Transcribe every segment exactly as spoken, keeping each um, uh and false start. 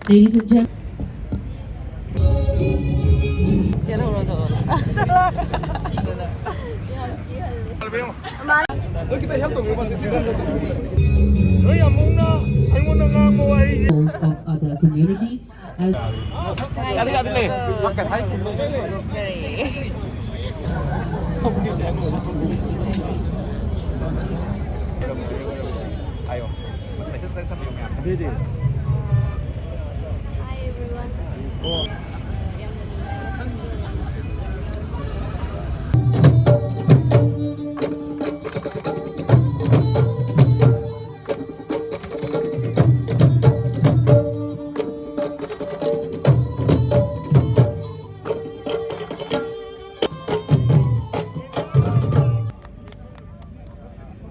Ladies and gentlemen, ꯆꯦꯜꯍꯧꯔꯣ ꯆꯠꯂꯣ꯫ ꯅꯣꯏ ꯈꯤꯇꯪ help ꯇꯧꯕꯤꯌꯨ ꯃꯥꯁꯦ ꯁꯤ ꯅꯣꯏ ꯑꯃꯨꯛꯅ ꯑꯩꯉꯣꯟꯗ ꯉꯥꯡꯕ ꯋꯥꯍꯩꯁꯦ of other community as ꯌꯥꯗꯦ ꯌꯥꯗꯦ ꯂꯩ꯫ ꯍꯣꯡꯗꯣꯛꯆꯔꯦ꯫ ꯑꯌꯣ꯫ ꯃꯦꯁꯦꯖ ꯈꯔ ꯊꯝꯕꯤꯌꯨ ꯃꯌꯥꯝ꯫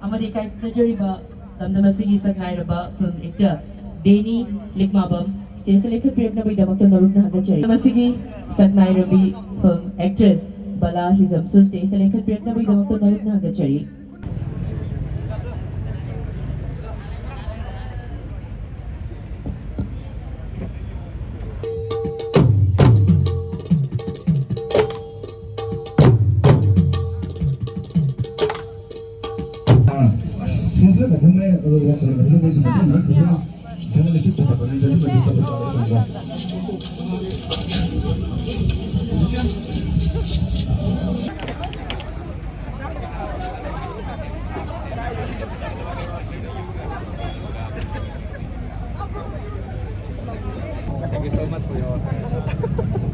ꯑꯃꯗꯤ ꯏꯀꯥꯏ ꯈꯨꯝꯅꯖꯔꯤꯕ ꯂꯝꯗꯝ ꯑꯁꯤꯒꯤ ꯁꯛꯅꯥꯏꯔꯕ film actor ꯗꯦꯅꯤ ꯂꯤꯛꯃꯥꯕꯝ stageꯇ ꯂꯦꯡꯈꯠꯄꯤꯔꯛꯅꯕꯒꯤꯗꯃꯛꯇ ꯅꯧꯅ ꯍꯪꯒꯠꯆꯔꯤ꯫ ꯂꯝꯗꯝ ꯑꯁꯤꯒꯤ ꯁꯛꯅꯥꯏꯔꯕꯤ film actress ꯕꯂꯥ ꯍꯤꯖꯝꯁꯨ stageꯇ ꯂꯦꯡꯈꯠꯄꯤꯔꯛꯅꯕꯒꯤꯗꯃꯛꯇ ꯅꯧꯅ ꯍꯪꯒꯠꯆꯔꯤ꯫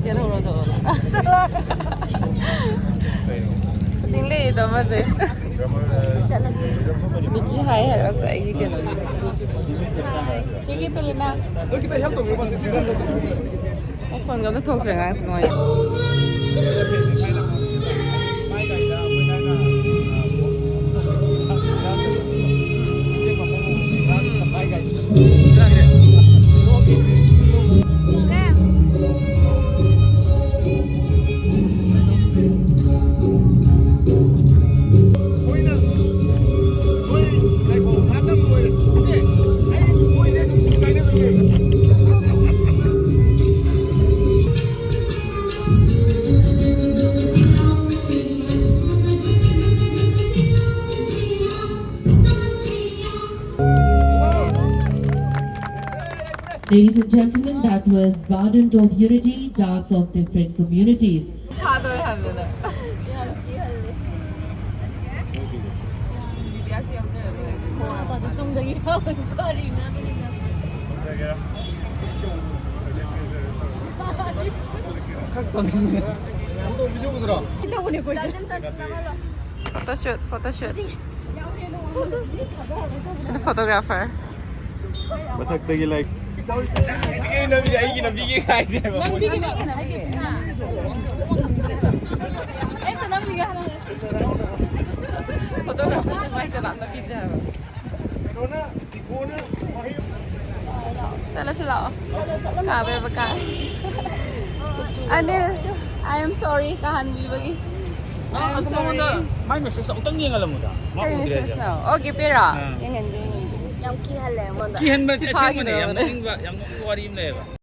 ꯆꯦꯜꯍꯧꯔꯣ ꯆꯠꯂꯣ꯫ ꯁꯨꯇꯤꯡ ꯂꯩꯌꯦ ꯇꯥꯃꯣꯁꯦ꯫ ꯃꯤꯀꯤ ꯍꯥꯏ ꯍꯥꯏꯔꯛꯑꯁꯦ ꯑꯩꯒꯤ ꯀꯩꯅꯣꯒꯤ꯫ ꯆꯦ ꯀꯦꯄꯦꯂꯤꯅꯥ꯫ ꯅꯣꯏ ꯈꯤꯇꯪ help ꯇꯧꯕꯤꯌꯨ ꯃꯥꯁꯦ ꯁꯤ ꯃꯈꯣꯟꯒ ꯑꯝꯇ ꯊꯣꯛꯇ꯭ꯔꯦ ꯑꯉꯥꯡꯁꯦ ꯅꯨꯡꯉꯥꯏꯇꯦ꯫ Ladies and gentlemen, that was Garden of Unity, dance of different communities. ꯊꯥꯗꯣꯏ ꯍꯥꯏꯕꯗꯨꯗ꯫ ꯃꯤꯗꯤꯌꯥꯁꯤ ꯌꯥꯎꯖꯔ ꯂꯣꯏꯔꯦ꯫ ꯃꯄꯥꯗꯣ ꯆꯨꯝꯗꯒꯤ ꯐꯥꯕꯁꯨ ꯀꯔꯤꯅꯣ ꯑꯗꯨꯅꯤꯅ꯫ ꯇꯧꯕꯅꯦ ꯑꯩꯈꯣꯏꯁꯦ꯫ Photoshoot, photoshoot. ꯁꯤꯅ photographer. ꯃꯊꯛꯇꯒꯤ ꯂꯥꯏꯛ ꯅꯝꯕꯤꯒꯦ ꯅꯝꯕꯤꯒꯦ ꯑꯩꯒꯤ ꯅꯝꯕꯤꯒꯦ ꯀꯥꯏꯗꯦꯕ꯫ ꯅꯪ ꯄꯤꯒꯦ ꯅꯪ ꯄꯤꯒꯦ꯫ ꯑꯩ ꯑꯝꯇ ꯅꯝꯕꯤꯒꯦ ꯍꯥꯏꯔ꯫ Photographer ꯁꯨꯃꯥꯏꯅ ꯂꯥꯛꯅ ꯄꯤꯗ꯭ꯔꯦ ꯍꯥꯏꯕ꯫ ꯆꯠꯂꯁꯤ ꯂꯥꯛꯑꯣ꯫ ꯀꯥꯕꯦꯕ ꯀꯥ꯫ Anil, I am sorry ꯀꯥꯍꯟꯕꯤꯕꯒꯤ꯫ ꯑꯗꯨ ꯃꯉꯣꯟꯗ ꯃꯥꯏ message ꯑꯃꯨꯛꯇꯪ ꯌꯦꯡꯍꯜꯂꯝꯃꯨꯗ꯫ ꯃꯥ ꯀꯩ ꯎꯗ꯭ꯔꯦ ꯍꯥꯏꯁꯦ꯫ messageꯅꯣ? ꯑꯣ, ꯒꯤꯄꯦꯔꯥ? ꯑꯥ꯫ ꯌꯦꯡꯍꯟꯒꯦ ꯌꯦꯡꯍꯟꯒꯦ꯫ ꯌꯥꯝ ꯀꯤꯍꯜꯂꯦ ꯑꯩꯉꯣꯟꯗ꯫ ꯀꯤꯍꯟꯕ ꯁꯤ ꯑꯁꯦꯡꯕꯅꯦ, ꯌꯥꯝ ꯐꯥꯈꯤꯗꯧꯔꯕꯅꯦ꯫ ꯅꯣꯛꯅꯤꯡꯕ ꯌꯥꯝ ꯅꯣꯛꯅꯤꯡꯕ ꯋꯥꯔꯤ ꯑꯃ ꯂꯩꯌꯦꯕ꯫